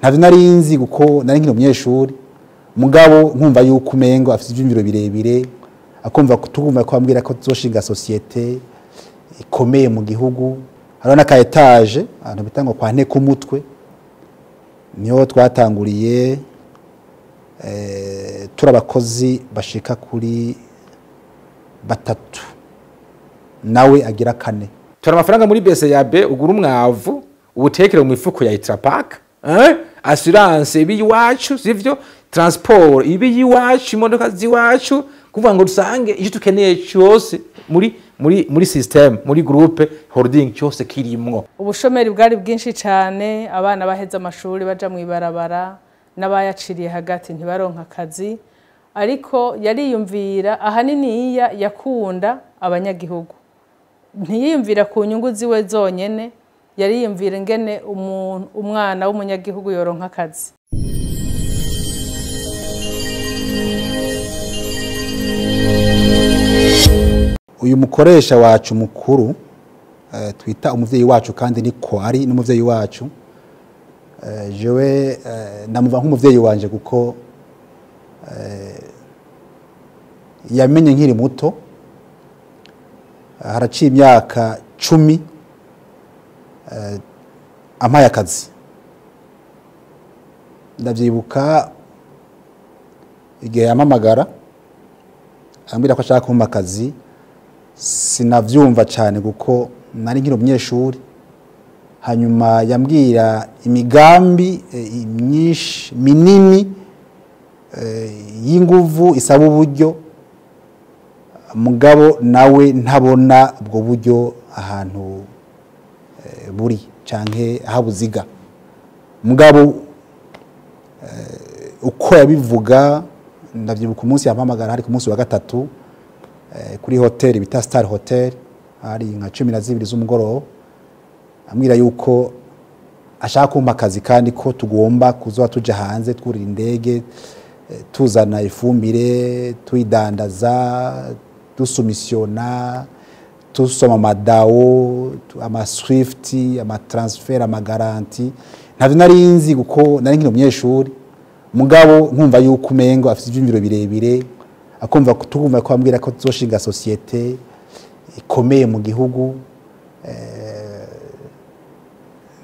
Ntavyo nari nzi kuko nari nkiri umunyeshuri, mugabo nkumva yuko umengo afite ivyumviro birebire, akumva tukumva ko ambwira ko tuzoshinga societe ikomeye mu gihugu. Hariho n'aka etage ahantu bita ngo kwa Ntekumutwe, niho twatanguriye turi abakozi bashika kuri 3, nawe agira 4. Tora amafaranga muri BCAB ugura umwavu uwutekere mu mifuko ya Itrapac, assurance ibi iwacu, sivyo, transport ibi iwacu, imodoka ziwacu, kuvuga ngo dusange icyo tukeneye cyose muri system, muri groupe holding cyose kirimwo. Ubushomeri bwari bwinshi cyane, abana baheze amashuri baja mu ibarabara n'abayaciriye hagati ntibaronka akazi, ariko yariyumvira ahanini iya yakunda abanyagihugu, ntiyiyumvira ku nyungu ziwe zonyene, yariyumvira ingene umwana w'umunyagihugu yoronka akazi. Uyu mukoresha wacu mukuru twita umuvyeyi wacu, kandi niko ari n'umuvyeyi wacu, jewe ndamuva nk'umuvyeyi wanje kuko yamenye nkiri muto, haraciye imyaka 10 ampaye akazi. Ndavyibuka igihe yampamagara ambwira ko ashaka kumpa akazi, sinavyumva cyane kuko nari nkiri umunyeshuri. Hanyuma yambwira imigambi myinshi minini y'inguvu isaba uburyo, mugabo nawe ntabona ubwo buryo ahantu buri canke ahabuziga. Mugabo uko yabivuga ndavyibuka umunsi yampamagara, hari ku munsi wa 3 kuri hotel bita Star Hotel, hari nka 12 z'umugoroba, ambwira yuko ashaka kumpa akazi kandi ko tugomba kuzoba tuja hanze twurira indege, tuzana ifumbire, tuyidandaza, dusumissiona, tusoma amadao, ama swift, ama transfer, ama garanti. Ntavyo nari nzi kuko nari nkiri umunyeshuri, mugabo nkumva yuko umengo afite ivyumviro birebire, akumva tukumva ko ambwira ko tuzoshinga societe ikomeye mu gihugu.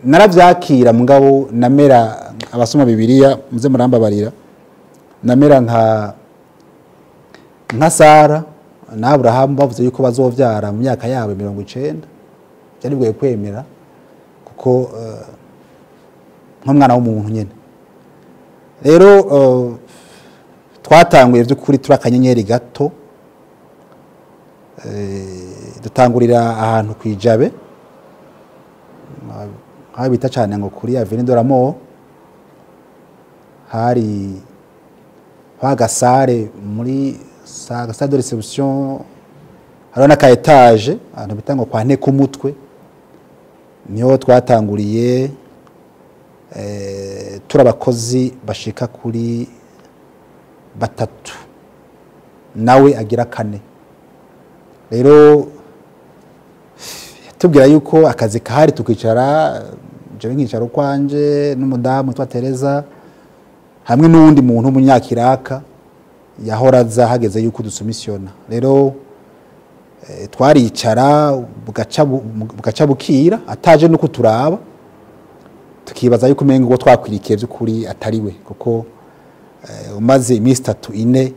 Naravyakira mugabo namera abasoma Bibiliya muze murambabarira, namera nka Sara na Abraham bavuze yuko bazovyara mu myaka yabo 90. Byari bigoye kwemera kuko nk'umwana w'umuntu nyene. Rero twatanguye by'ukuri turi akanyenyeri gato, dutangurira ahantu kwijabe aho bita cyane ngo kuri Avenue de la Mort, hari bagasare muri salle de réception, hariho n'aka etage ahantu bita ngo kwa Ntekumutwe, niho twatanguriye turi abakozi bashika kuri 3, nawe agira 4. Rero tubwira yuko akazi kahari, tukicara jewe nkicara ukwanje n'umudamu witwa Tereza hamwe n'uwundi muntu w'umunyakiraka yahora aza hageze yuko dusumissiona. Rero twaricara bugaca bukira ataje no kuturaba, tukibaza yuko umengo uwo twakwirikiye by'ukuri atariwe, kuko umaze iminsi 3 4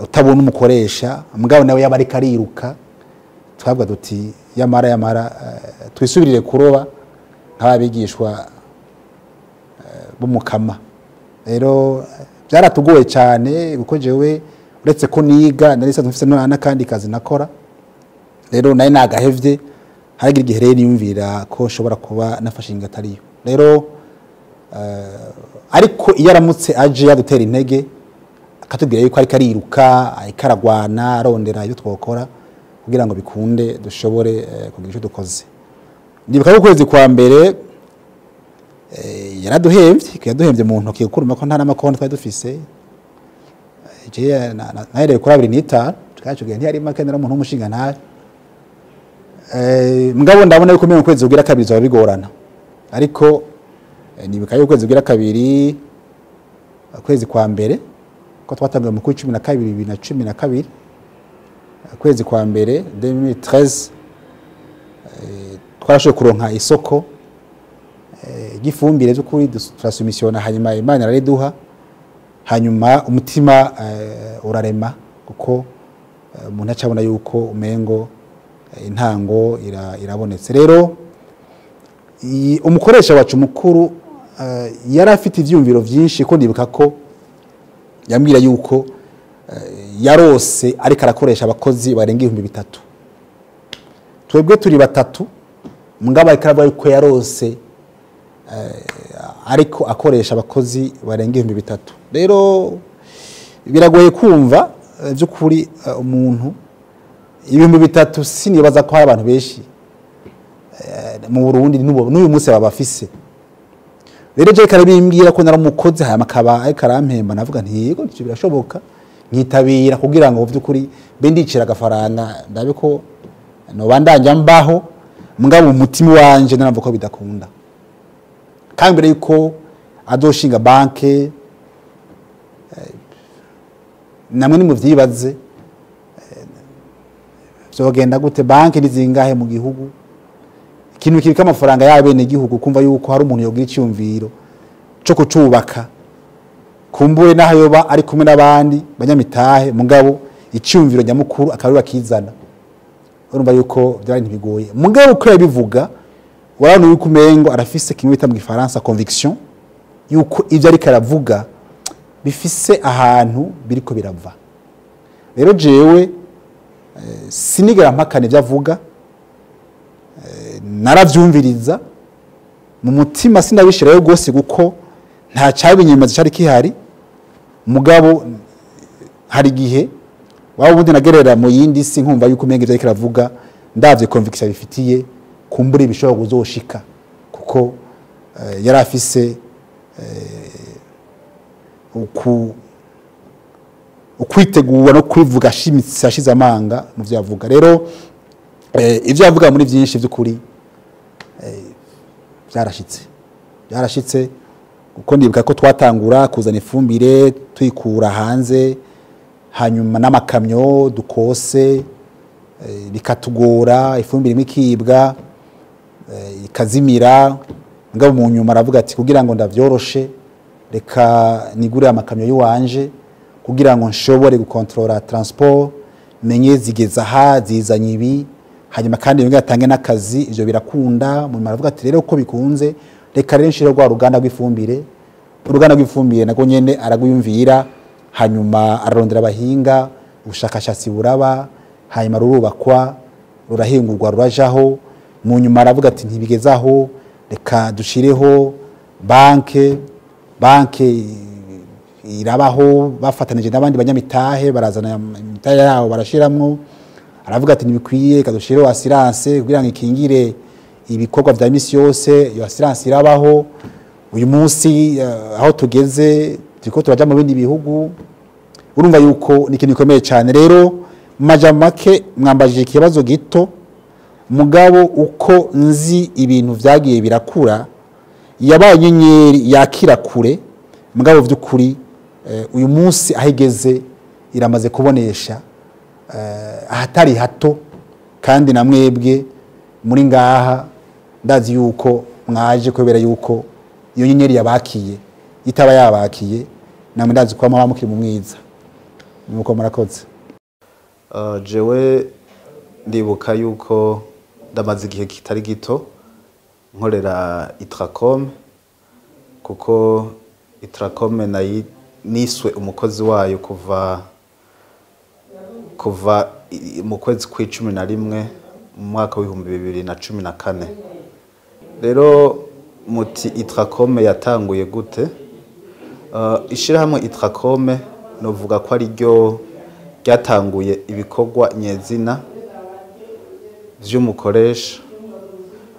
utabona umukoresha, mugabo nawe yaba ariko ariruka. Twabwa duti yamara twisubirire kuroba nk'abigishwa b'umukama. Rero byaratugoye cyane kuko jewe uretse ko niga nari sanzwe mfise n'akandi kazi nakora, rero naye nagahevye, haragira igihe rero niyumvira ko nshobora kuba nafashe ingingo atariyo. Rero ariko iyo aramutse aje yadutera intege akatubwira yuko ariko ariruka, ariko aragwana, arondera ibyo twokora kugira ngo bikunde dushobore kugira icyo dukoze. Ndibuka ko ukwezi kwa mbere yaraduhemvye, mu ntoki kuruma ko nta n'amakonti twari dufise. Nahereye kuri 25, twacugiye ntiyari make, nari umuntu w'umushinga ntari. Mugabo ndabona yuko mu kwezi kugira kabiri zoba bigorana, ariko Nibuka yuko ukwezi kugira kabiri, ukwezi kwa mbere, ko twatanguye mu kwa 12 2012, ukwezi kwa mbere 2013, twarashoboye kuronka isoko ry'ifumbire by'ukuri, turasumisiyona, hanyuma Imana irariduha, hanyuma umutima urarema, kuko umuntu acabona yuko umengo intango irabonetse. Rero umukoresha wacu mukuru yari afite ivyumviro vyinshi, ko ndibuka ko yambwira yuko yarose ariko arakoresha abakozi barenga 3000. Twebwe turi batatu, mugabo ariko aravuga yuko yarose ariko akoresha abakozi barenga 3000. Rero biragoye kumva by'ukuri umuntu 3000, sinibaza ko hari abantu benshi mu Burundi n'uyu munsi babafise. Rero je kare bimbwira ko naramukoze, haya makaba ariko arampemba, navuga nti yego icyo birashoboka, nkitabira kugira ngo by'ukuri be ndicira agafaranga ndabe ko nobandanya mbaho, mugabo umutima wanje naravuga ko bidakunda. Kandi mbere yuko adoshinga banke, namwe ni muvyibaze vyogenda gute? Banke nizingahe mu gihugu? Ikintu kibika amafaranga y'abene gihugu, kumva yuko hari umuntu yogira icyumviro cyo kucubaka, kumbure naho yoba ari kumwe n'abandi banyamitahe, mugabo icyumviro nyamukuru akaba bakizana, urumva yuko byari ntibigoye. Mugabo uko yabivuga, warabona yuko umengo arafise kimwe bita mu Gifaransa conviction, yuko ivyo ariko aravuga bifise ahantu biriko birava. Rero jewe sinigera mpakana ivyo avuga, naravyumviriza mu mutima, sinabishirayo rwose kuko nta cyabinyemaza cyari kihari. Mugabo hari igihe waba ubundi nagerera mu yindi si, nkumva yuko umenga ivyo ariko aravuga ndavye conviction bifitiye, kumbura ibishobora kuzoshika, kuko yari afise ukwitegura no kwivuga ashimitse ashize amanga mu vyo yavuga. Rero ivyo yavuga muri byinshi by'ukuri byarashitse, kuko ndibuka ko twatangura kuzana ifumbire tuyikura hanze, hanyuma n'amakamyo dukose bikatugora, ifumbire imwe ikibwa, ikazimira. Mugabo mu nyuma aravuga ati kugira ngo ndavyoroshe, reka nigure amakamyo y'uwanje kugira ngo nshobore gukontorora transport, menye zigeza aha zizanye ibi, hanyuma kandi yongere atange n'akazi. Ivyo birakunda. Mu nyuma aravuga ati rero uko bikunze, reka rero nshire rwa ruganda rw'ifumbire. Uruganda rw'ifumbire nagwo nyene aragwiyumvira, hanyuma ararondera abahinga, ubushakashatsi buraba, hanyuma rurubakwa, rurahingurwa, rurajaho. Mu nyuma aravuga ati ntibigezaho, reka dushireho banke. Banke irabaho, bafatanije n'abandi banyamitahe, barazana imitahe yabo barashiramwo. Aravuga ati ntibikwiye, reka dushireho assurance kugira ngo ikingire ibikorwa vya misi yose. Iyo assurance irabaho. Uyu munsi aho tugeze turiko turaja mu bindi bihugu, urumva yuko ni ikintu gikomeye cyane. Rero mu majambo make mwambajije ikibazo gito, mugabo uko nzi ibintu vyagiye birakura, yabaye inyenyeri yakira kure, mugabo vy'ukuri uyu munsi aho igeze iramaze kubonesha ahatari hato, kandi na mwebwe muri ngaha ndazi yuko mwaje kubera yuko iyo nyenyeri yabakiye, itaba yabakiye namwe ndazi ko mwaba mukiri mu mwiza. Nuko murakoze. Jewe ndibuka yuko ndamaze igihe kitari gito nkorera Itracom, kuko Itracom nayi niswe umukozi wayo kuva mu kwezi kw'icumi na rimwe mu mwaka w'ibihumbi bibiri na cumi na kane. Rero muti Itracom yatanguye gute? Ishirahamwe Itracom novuga ko ari ryo ryatanguye ibikorwa nyezina vy'umukoresha,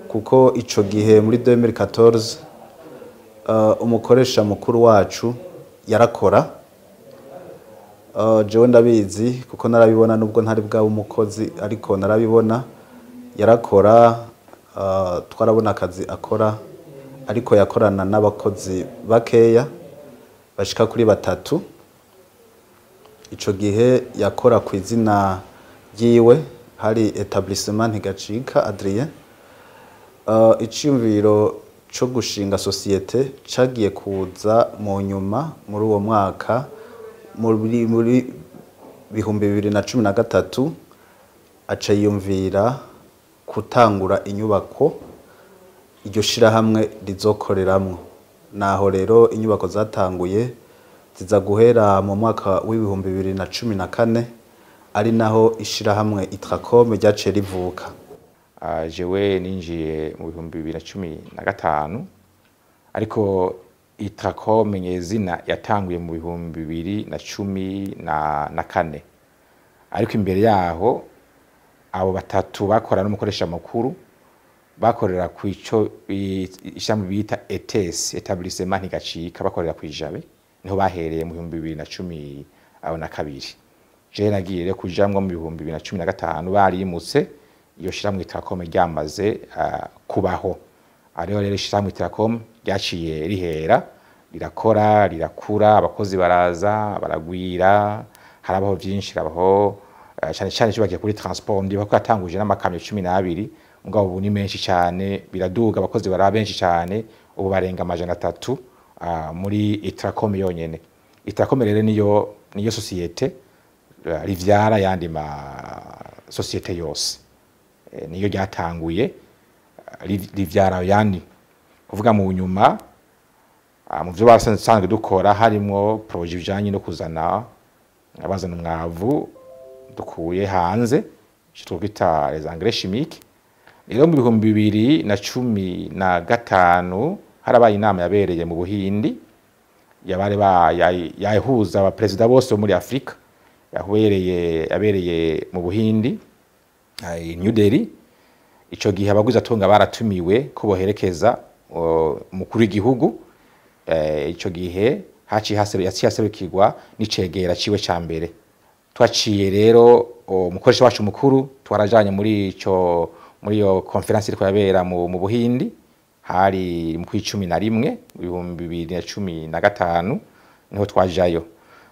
kuko ico gihe muri 2014 umukoresha mukuru wacu yarakora. Jewe ndabizi kuko narabibona, nubwo ntari bwawe umukozi ariko narabibona yarakora. Twarabona akazi akora, ariko yakorana n'abakozi bakeya bashika kuri 3. Ico gihe yakora ku izina ryiwe, hari Etablissement Ntigacika Adrien. Iciyumviro co gushinga societe cagiye kuza mu nyuma muri uwo mwaka, muri 2013, aca yiyumvira gutangura inyubako iryo shirahamwe rizokoreramwo. Naho rero inyubako zatanguye ziza guhera mu mwaka w'ibihumbi bibiri na cumi na kane, ari naho ishirahamwe Itracom ryaciye rivuka. Jewe ninjiye mu 2015, ariko Itracom nyezina yatanguye mu 2014. Ariko imbere yaho abo batatu bakora n'umukoresha makuru bakorera ku ico ishami bita ETS, Etablissement Ntigacika, bakorera ku Ijabe, niho bahereye mu 2012. Je nagiye rero kujamwo mu 2015, barimutse iyo shirahamwe Itracom ryamaze kubaho. Ariho rero ishirahamwe Itracom ryaciye rihera, rirakora, rirakura, abakozi baraza baragwira, harabaho vyinshi, harabaho cyane cyane cyubakiye kuri transport. Ndibuka ko yatanguje n'amakamyo 12, mugabo ubu ni menshi cyane, biraduga, abakozi baraba benshi cyane, ubu barenga 300 muri Itracom yonyene. Itracom rero niyo societe rivyara yandi ma societe yose. Niyo ryatanguye rivyara yandi. Kuvuga mu nyuma mu byo basanzwe dukora harimo projet bijanye no kuzana abazana umwavu dukuye hanze, cyo twita les engrais chimiques. Rero mu 2015 harabaye inama yabereye mu Buhindi, yabare ba yahuza aba president bose muri Afrika, yabereye mu Buhindi i New Delhi. Ico gihe abaguzi atunga baratumiwe ko boherekeza umukuru w'igihugu. Ico gihe haciye haserukirwa n'icegera ciwe ca mbere. Twaciye rero umukoresha wacu mukuru twarajanye muri iyo conference iriko yabera mu Buhindi, hari mu 11 2015 niho twajayo.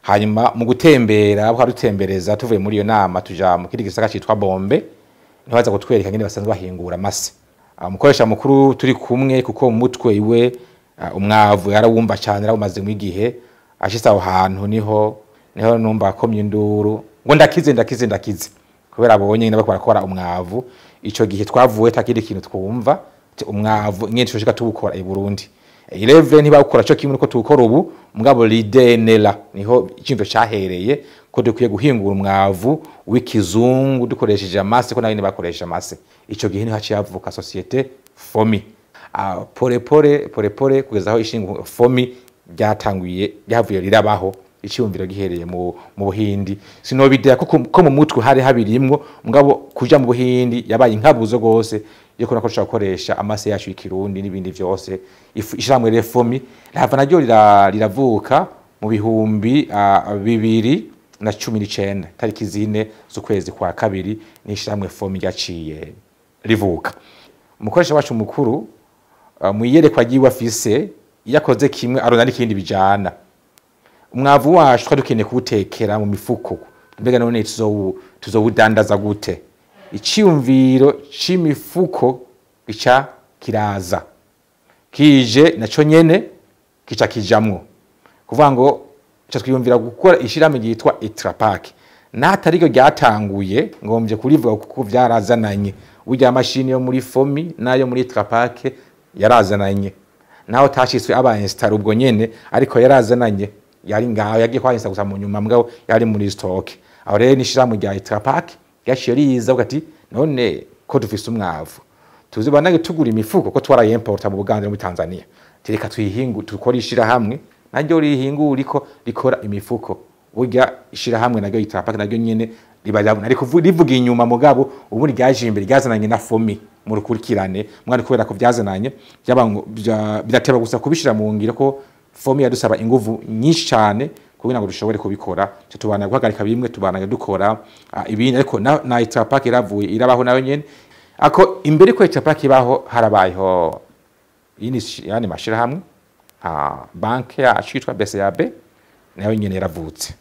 Hanyuma mu gutembera twarutembereza tuvuye muri iyo nama tuja mu kindi gisagara citwa Bombe, niho baza kutwereka ngene basanzwe bahingura amase. Umukoresha mukuru turi kumwe, kuko mu mutwe iwe umwavu yarawumva cyane, yarawumaze mu igihe. Ashitse aho hantu niho numva akomye induru ngo ndakize ndakize ndakize, kubera abonye nyine bariko barakora umwavu. Ico gihe twavuye takindi kintu twumva umwavu nyine tushika tuwukora i Burundi. Ileve ntibawukora cyo kimwe uko tuwukora ubu, mugabo l'idée nela niho icyumviro cyahereye ko dukwiye guhingura umwavu w'ikizungu dukoresheje amase, ko nayo bakoresha amase. Ico gihe niho haciye havuka societe FOMI. Pole pole pole pole kugeza aho ishinga FOMI ryatanguye, ryavuye rirabaho, icyumviro gihereye mu Buhindi. Sinobidea ko mu mutwe hari habirimwo, mugabo kuja mu Buhindi yabaye inkabuzo gose yo ko nakoresha gukoresha amase yacu y'ikirundi n'ibindi vyose. Ishiramwe rero FOMI rava naryo riravuka mu 2019, tariki 4 z'ukwezi kwa kabiri, ni ishiramwe FOMI ryaciye rivuka. Umukoresha wacu mukuru mu iyerekwa ryiwe afise, yakoze kimwe arona n'ikindi bijana. Umwavu wacu twari dukeneye kuwutekera mu mifuko, mbega none tuzowudandaza gute? Iciyumviro c'imifuko gica kiraza, kije naco nyene kica kijamwo, kuvuga ngo ca twiyumvira gukora ishirahamwe ryitwa Itrapack. N'atariko ryatanguye ngomvye kurivuga kuko vyarazananye, burya mashini yo muri FOMI nayo muri Itrapack yarazananye, naho tashitswe aba install ubwo nyene, ariko yarazananye, yari ngaho yagiye kwa install gusa mu nyuma, mugabo yari muri stock. Aho rero n'ishirahamwe rya Itrapack ryaciye riza ati none ko dufise umwavu tuzibanage tugura imifuko ko twarayimporta mu Buganda no muri Tanzania, tereka tuyihingu tukora ishirahamwe naryo rihingura iko rikora imifuko. Burya ishirahamwe naryo Itrapack naryo nyene riba ariko rivuga inyuma, mugabo ubundi ryaje imbere ryazananye na FOMI mu rukurikirane, mwari kubera ko byazananye birateba gusa kubishira mu ngiro, ko FOMI yadusaba inguvu nyinshi cyane kugira ngo dushobore kubikora. Cyo tubana guhagarika bimwe, tubana dukora ibindi, ariko na Itrapack iravuye irabaho nayo nyene. Ako imbere ko Itrapack ibaho harabayeho Yani mashirahamwe nka banke yacu yitwa BCAB nayo nyene yaravutse,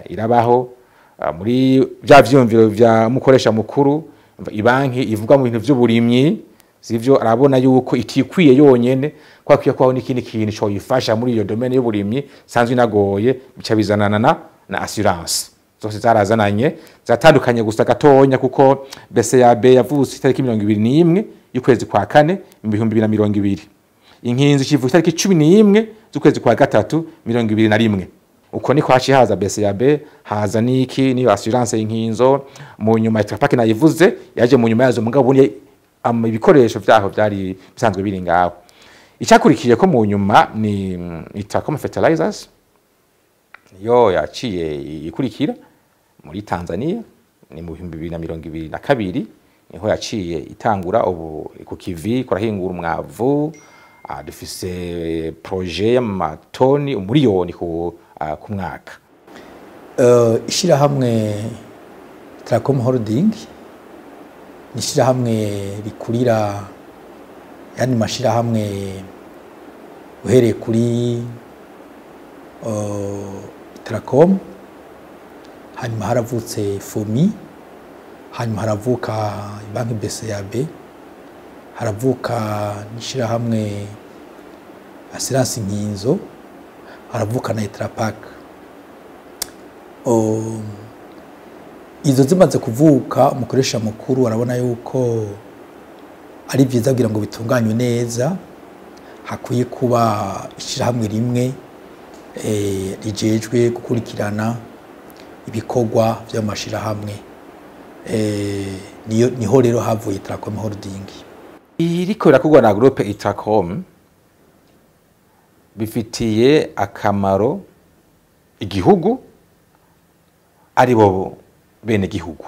irabaho muri vya vyumviro vya mukoresha mukuru. Ibanki ivuga mu bintu vy'uburimyi, sivyo? Arabona yuko itikwiye yonyene, kwa kwiye kwaho n'ikindi kintu cyo yifasha muri iyo domaine y'uburimyi sanzwe inagoye, bica bizanana na assurance. Zose zarazananye, zatandukanye gusa gatonya, kuko BCAB yavutse itariki 21 y'ukwezi kwa kane mu 2020, Inkinzo kivuka itariki 11 z'ukwezi kwa gatatu 2021. Uko niko haciye haza BCAB, haza niki niyo assurance y'Inkinzo mu nyuma. Itrapake nayivuze yaje mu nyuma yazo, mugabo ubundi ibikoresho vyaho byari bisanzwe biri ngaho. Icyakurikiye ko mu nyuma ni Itracom Fertilizers, yo yaciye ikurikira muri Tanzania. Ni mu 2022 niho yaciye itangura. Ubu ku kivi kurahingura umwavu. Dufise projet y'amatoni 1 miliyoni ku mwaka. Ishirahamwe Tracom Holding ni ishirahamwe rikurira yandi mashirahamwe, uhereye kuri Tracom, hanyuma haravutse FOMI, hanyuma haravuka banki BCAB, haravuka n'ishirahamwe Assurance Nkinzo, haravuka na Etrapac. Izo zimaze kuvuka, umukoresha mukuru arabona yuko ari byiza kugira ngo bitunganywe neza, hakwiye kuba ishirahamwe rimwe rijejwe gukurikirana ibikorwa vy'amashirahamwe. Niho rero havuye Tracom Holding. Iriko irakorwa na groupe Itracom bifitiye akamaro igihugu, ari bo bene gihugu.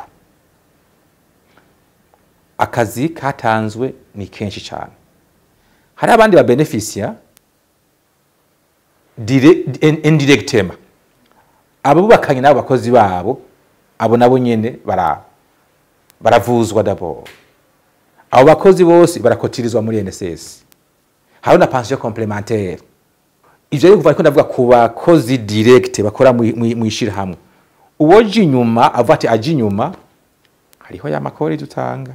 Akazi katanzwe ni kenshi cyane, hari abandi ba bénéficiaires indirectement, abubakanye n'abo bakozi babo, abo nabo nyene baravuzwa d'abord. Abo bakozi bose barakotirizwa muri INSS, hariho na pension complémentaire. Ivyo rero kuva ariko ndavuga ku bakozi direct bakora mw'ishirahamwe. Uwoje inyuma avuga ati aje inyuma, hariho ya makori dutanga.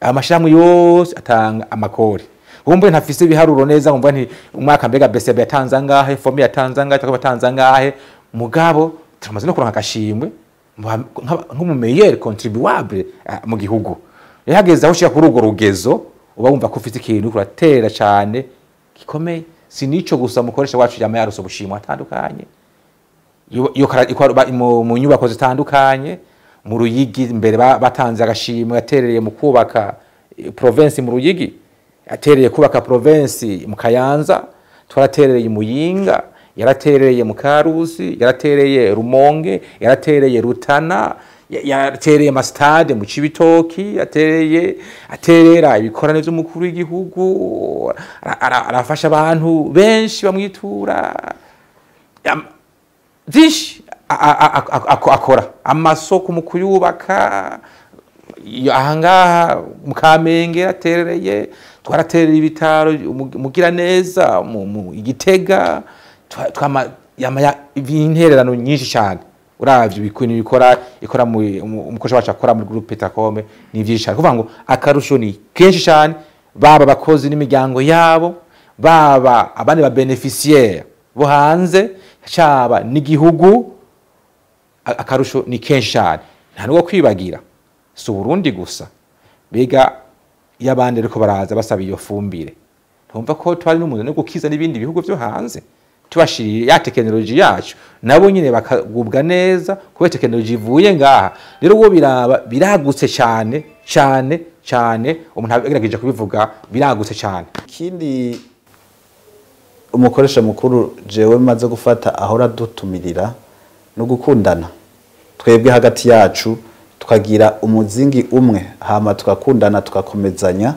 Amashirahamwe yose atanga amakori. Wumve ntafise ibiharuro neza, wumva nti umwaka mbega BCB yatanze angahe, FOMI yatanze angahe, Takaba yatanze angahe, mugabo turamaze no kuronka agashimwe nk'umu meilleur contribuable mu gihugu. Rero hageze aho ushika kuri urwo rugezo, uba wumva ko ufite ikintu uriko uratera cane gikomeye. Si nico gusa, umukoresha wacu yama yarose ubushimwe atandukanye mu nyubako zitandukanye mu Ruyigi. Mbere batanze agashimwe yaterereye mu kubaka province mu Ruyigi, yaterereye kubaka province mu Kayanza, twaraterereye Muyinga, yaraterereye mu Karusi, yaratereye Rumonge, yaratereye Rutana, yaratereye amastade mu Cibitoki, yatereye, aterera ibikorane vy'umukuru w'igihugu, arafasha abantu benshi bamwitura. Vyinshi akora, amasoko mu kuyubaka iyo ahangaha mu Kamenge yaterereye, twaraterera ibitaro mugira neza mu Igitega, twama intererano nyinshi cyane. Uravye ibintu bikora ikora umukozi wacu akora muri groupe Itracom ni vyinshi cyane, kuvuga ngo akarusho ni kenshi cyane, baba abakozi n'imiryango yabo, baba abandi ba bénéficiaires bo hanze, caba n'igihugu, akarusho ni kenshi cyane. Nta nubwo kwibagira, si Uburundi gusa. Mbega iyo abandi ariko baraza basaba iyo fumbire, ntumva ko twari n'umuntu no gukiza n'ibindi bihugu vyo hanze, tubashiriye ya tekinoloji yacu, nabo nyine bakagubwa neza kubera tekinoloji ivuye ngaha. Rero uwo biraba biragutse cyane cyane cyane, umuntu agerageje kubivuga biragutse cyane. Ikindi umukoresha mukuru jewe maze gufata ahora dutumirira no gukundana twebwe hagati yacu, tukagira umuzingi umwe, hama tukakundana, tukakomezanya,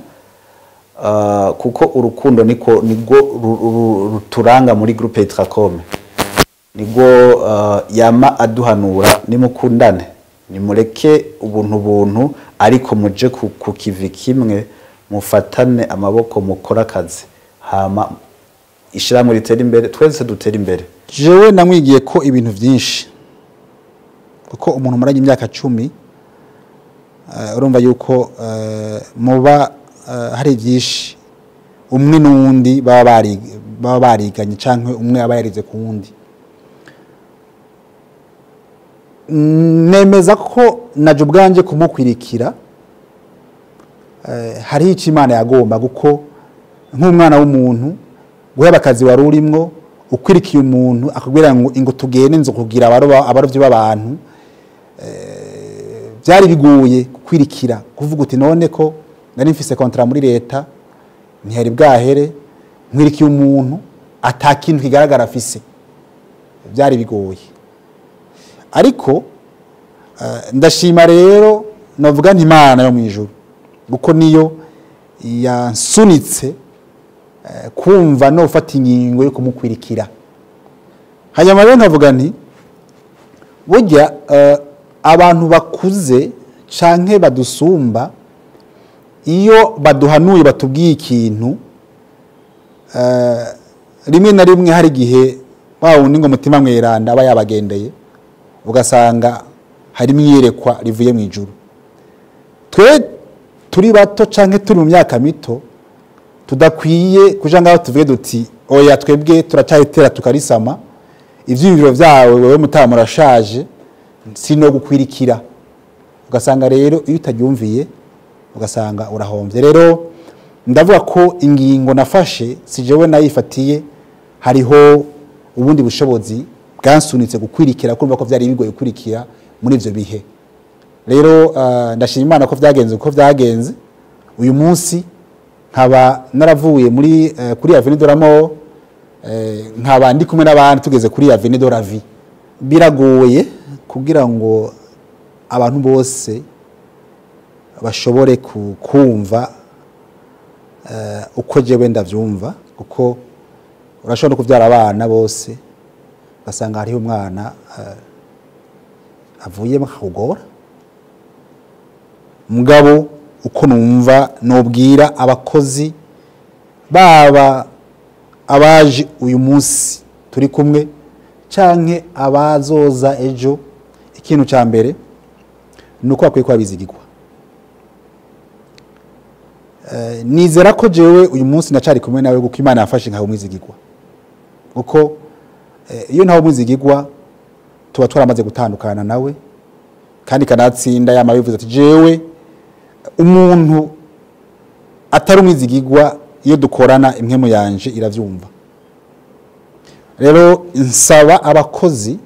kuko urukundo niko nigwo ruturanga muri groupe Itracom. Nigwo yama aduhanura: nimukundane, nimureke ubuntu buntu, ariko muje ku kivi kimwe. Mufatane amaboko, mukora akazi, hama ishyirahamwe ritera imbere, twese dutera imbere. Jewe namwigiye ko ibintu byinshi, kuko umuntu umaranye imyaka 10, urumva yuko muba hari byinshi umwe n'uwundi baba bariganye, canke umwe aba yarize ku wundi. Nemeza ko naje ubwanje kumukwirikira, hariho icyo Imana yagomba, kuko nk'umwana w'umuntu guheba akazi wari urimwo, ukwirikiye umuntu akubwira ngo ingo tugende nzo kugira abarovyi b'abantu, byari bigoye gukwirikira, kuvuga uti none ko nari mfise contrat muri leta ntihari bwahere, nkwirikiye umuntu atakintu kigaragara afise, byari bigoye. Ariko ndashima rero, navuga nti Imana yo mu ijuru, kuko niyo yansunitse kumva no gufata ingingo yo kumukwirikira. Hanyuma rero nkavuga nti burya abantu bakuze canke badusumba, iyo baduhanuye batubwiye ikintu, rimwe na rimwe hari igihe wa wundi ngo mutima mweranda aba yabagendeye, ugasanga hari mwiyerekwa rivuye mu ijuru. Twe turi bato canke turi mu myaka mito, tudakwiye kuja ngaho tuvuge duti oya twebwe turacayitera tukarisama, ivyiyumviro vyawe wewe mutama urashaje, sino gukwirikira. Ugasanga rero iyo utaryumviye ugasanga urahomvye. Rero ndavuga ko ingingo nafashe si jewe nayifatiye, hariho ubundi bushobozi bwansunitse gukwirikira, kumva ko vyari bigoye gukwirikira muri ivyo bihe. Rero ndashima Imana ko vyagenze uko vyagenze. Uyu munsi nkaba naravuye muri kuri Avenue de la Mort, nkaba ndi kumwe n'abandi tugeze kuri Avenue de la Vie. Biragoye kugira ngo abantu bose bashobore kumva uko jewe ndavyumva, kuko urashobora kuvyara abana bose ugasanga hariho umwana avuyemo akakugora. Mugabo uko numva nobwira abakozi baba abaje uyu munsi turi kumwe canke abazoza ejo, ikintu ca mbere nuko bakwiye kuba bizigirwa. Nizera ko jewe uyu munsi ndacari kumwe nawe kuko Imana yafashe nkawe umwizigirwa, kuko iyo ntawe umwizigirwa tuba twaramaze gutandukana nawe, kandi kanatsinda yama bivuze ati jewe umuntu atari umwizigirwa iyo dukorana impwemu yanje iravyumva. Rero nsaba abakozi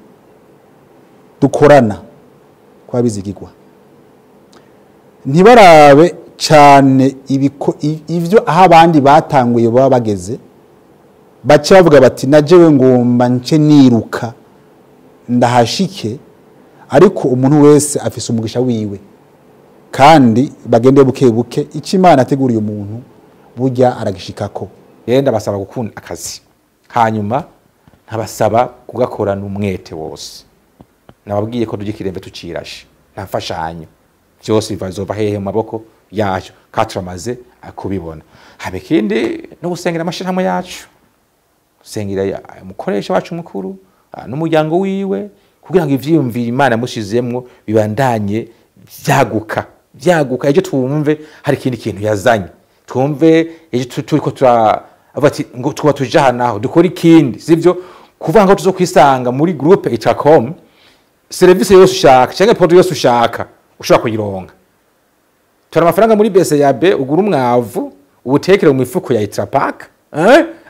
dukorana kuba bizigirwa, ntibarabe cyane ivyo aho abandi batanguye baba bageze, bace bavuga bati na jewe ngomba nce niruka ndahashike. Ariko umuntu wese afise umugisha wiwe, kandi bagende buke buke, icyo Imana ateguriye umuntu burya aragishikako. Rero ndabasaba gukunda akazi, hanyuma ntabasaba kugakorana umwete wose. Nababwiye ko tujya ikirembe tucirashe, nta mfashanyo, byose bizova hehe mu maboko yacu, kandi turamaze kubibona. Haba ikindi no gusengera amashirahamwe yacu, gusengera umukoresha wacu mukuru n'umuryango wiwe, kugira ngo ivyiyumviro Imana yamushizemwo bibandanye vyaguka vyaguka, ejo twumve hari ikindi kintu yazanye, twumve ejo turiko turavuga ati ngo tuba tuja aha naho dukora ikindi, sivyo? Kuvuga ngo tuzokwisanga muri groupe Itracom, service yose ushaka canke produit yose ushaka ushobora kuyironka. Tora amafaranga muri BCAB ugura umwavu uwutekere mu mifuko ya Itrapac,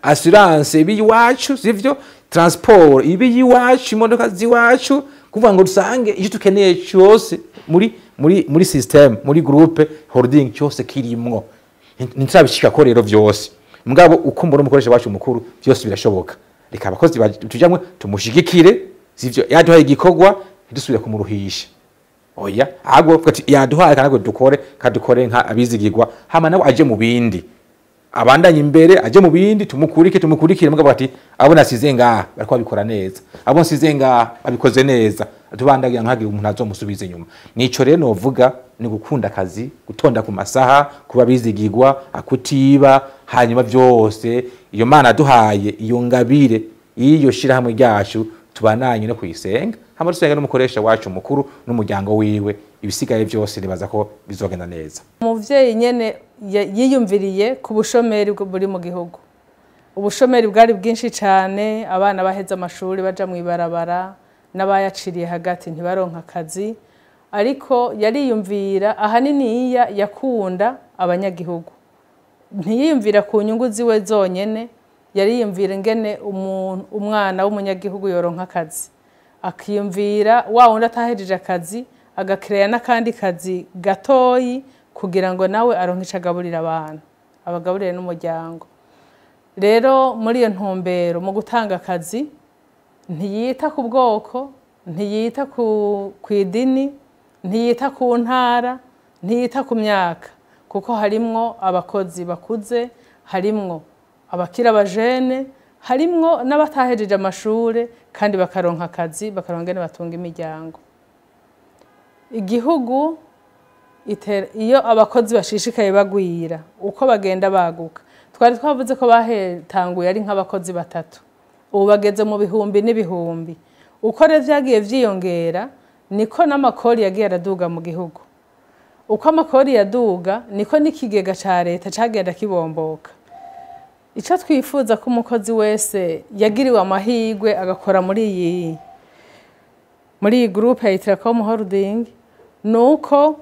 assurance ibi iwacu, sivyo? Transport ibi iwacu, imodoka ziwacu, kuvuga ngo dusange icyo tukeneye cyose muri system, muri groupe holding cyose kirimwo. Ntiturabishika ko rero vyose, mugabo uko mbona umukoresha wacu mukuru byose birashoboka. Reka abakozi tujamwe tumushigikire, sivyo? Yaduhaye igikorwa ntidusubire kumuruhisha, oya, ahubwo ati yaduhaye kandi dukore, kadukore nka abizigirwa, hama nawe aje mu bindi, abandanye imbere aje mu bindi, tumukurike, mugabo ati abo nasize ngaha bariko babikora neza, abo nsize ngaha babikoze neza, tubandagira nkagira umuntu azomusubiza inyuma. Nico rero novuga Ni gukunda akazi, gutonda ku masaha, kuba bizigirwa, akutiba, hanyuma byose iyo Mana duhaye iyo ngabire iyo shirahamwe ryacu tubananye no kuyisenga, hamwe dusenga n'umukoresha wacu mukuru n'umuryango wiwe, ibisigaye byose nibaza ko bizogenda neza. Umuvyeyi nyene yiyumviriye ku bushomeri buri mu gihugu. Ubushomeri bwari bwinshi cyane, abana baheze amashuri baja mu ibarabara, n'abayaciriye hagati ntibaronka akazi, ariko yariyumvira ahanini yakunda abanyagihugu. Ntiyiyumvira ku nyungu ziwe zonyene, yariyumvira ingene umwana w'umunyagihugu yoronka akazi. Akiyumvira wa wundi atahejeje akazi, agakireya n'akandi kazi gatoyi kugira ngo nawe aronke ico agaburira abantu, abagaburire n'umuryango. Rero muri iyo ntumbero mu gutanga akazi ntiyita ku bwoko, ntiyita ku idini, ntiyita ku ntara, ntiyita ku myaka, kuko harimwo abakozi bakuze, harimwo abakira abajene, harimwo n'abatahejeje amashure kandi bakaronka akazi, bakaronka ingene batunga imiryango. Igihugu iyo abakozi bashishikaye bagwira uko bagenda baguka, twari twavuze ko bahetanguye ari nk'abakozi batatu, ubu bageze mu bihumbi n'ibihumbi. Uko rero vyagiye vyiyongera niko n'amakori yagiye araduga mu gihugu. Uko amakori yaduga niko n'ikigega ca leta cagenda kibomboka. Ico twifuza ko umukozi wese yagiriwe amahirwe agakora muri iyi groupe ya Itracom Holding, nuko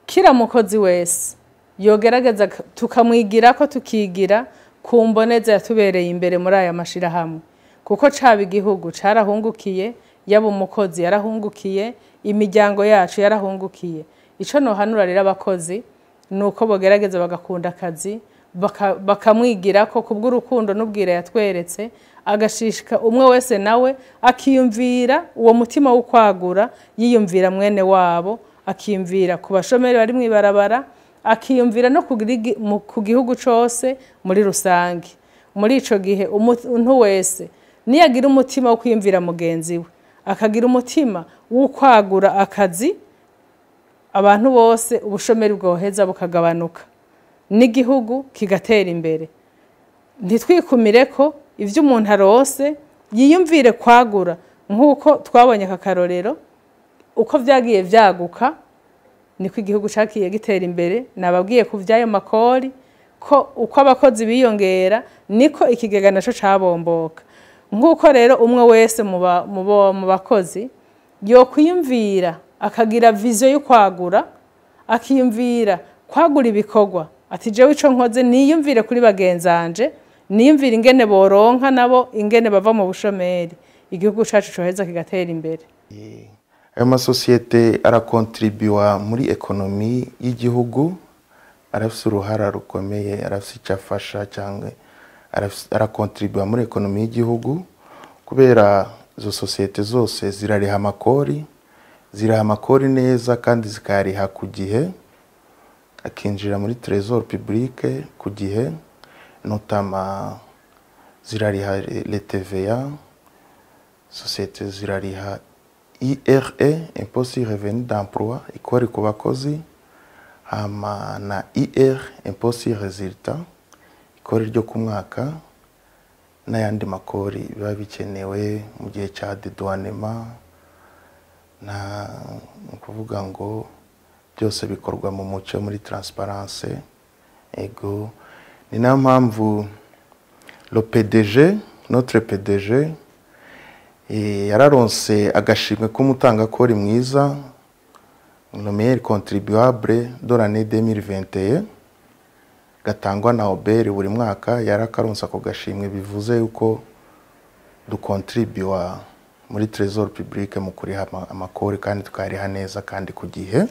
kila mukozi wese yogerageza tukamwigira ko tukigira ku mboneza yatubereye imbere muri aya mashirahamwe, kuko caba igihugu carahungukiye, yaba umukozi yarahungukiye, imiryango yacu yarahungukiye. Ico nohanura rero abakozi nuko bogerageza bagakunda akazi, bakamwigira ko kubw'urukundo n'ubwira yatweretse, agashishika umwe wese nawe akiyumvira uwo mutima wo kwagura, yiyumvira mwene wabo, akiyumvira ku bashomeri bari mwibarabara, akiyumvira no ku gihugu cose muri rusange. Muri ico gihe umuntu wese niyagira umutima wo kwiyumvira mugenzi we, akagira umutima wo kwagura akazi, abantu bose ubushomeri bwoheza bukagabanuka n'igihugu kigatera imbere. Ntitwikumire ko ivyo umuntu arose yiyumvire kwagura, nkuko twabonye aka karorero uko vyagiye vyaguka niko igihugu cakiye gitera imbere. Nababwiye ku vyayo makori ko uko abakozi biyongera niko ikigega naco cabomboka. Nkuko rero umwe wese mu bakozi yokwiyumvira akagira vision yo kwagura, akiyumvira kwagura ibikorwa, ati jewe ico nkoze niyumvire kuri bagenzanje, niyumvire ingene boronka nabo ingene bava mu bushomeri, igihugu cacu coheza kigatera imbere. Ayo masosiyete arakontribuwa muri ekonomi y'igihugu, arafise uruhara rukomeye, arafise icyo afasha cyangwa arakontribuwa muri ekonomi y'igihugu, kubera izo sosiyete zose zirariha amakori, ziriha amakori neza kandi zikayariha ku gihe, akinjira muri trésor public ku gihe, notama zirariha le TVA, sosiyete zirariha IRE, impôt sur revenu d'emploi, ikori ku bakozi, hama na IR, impôt sur résultat, ikori ryo ku mwaka, n'ayandi makori biba bikenewe mu gihe cya dédouanement, na kuvuga ngo byose bikorwa mu mucyo, muri transparence. Ego ni nayo mpamvu le PDG, notre PDG, yararonse agashimwe k'umutangakori mwiza, le meilleur contribuable de l'année 2021, gatangwa na Obert buri mwaka, yarakaronse ako gashimwe, bivuze yuko dukontribuwa muri trésor public mu kuriha amakori kandi tukariha neza kandi ku gihe.